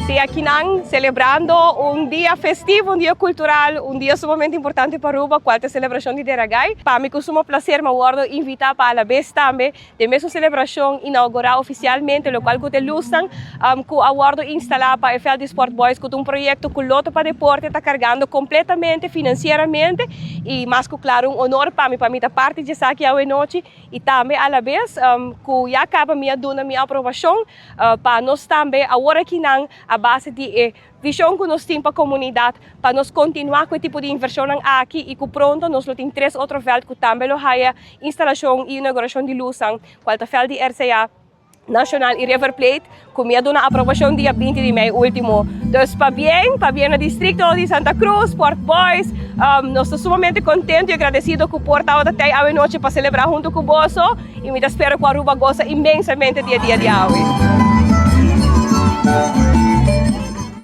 Si akinan celebrando un dia festivo, un dia cultural, un dia sumamente importante pa Aruba, cual ta e celebracion di Deragai. Pa mi cu sumo placer mi a wordo invita pa alabes tambe den mesun celebracion inaugura oficialmente locual cu ta e luznan cu a wordo instala pa e veld di Sport Boys cu ta un proyecto cu Lotto pa Deporte ta cargando completamente financieramente y mas cu claro un honor pa mi pa mi ta parti di esaki awe nochi. I tambe alabes ku ya kaba mi a duna mi aprobashon pa nos tambe awor akinan a base di e vishon ku nos tin pa komunidat pa nos kontinuá ku e tipo di invershonnan aki i ku pronto nos lo tin tres otro vèlt ku tambe lo haya instalashon i inaugurashon di lusnan kual ta vèlt di RCA, Nacional y River Plate cu mi a duna aprobacion dia 20 di mei ultimo. Dus pabien, pabien na districto di Santa Cruz, Port Boys. Nos ta sumamente contento y agradecido cu por tabata tey awe nochi pa celebra hunto cu boso y mi ta spera cu Aruba goza inmensamente di e dia di awe.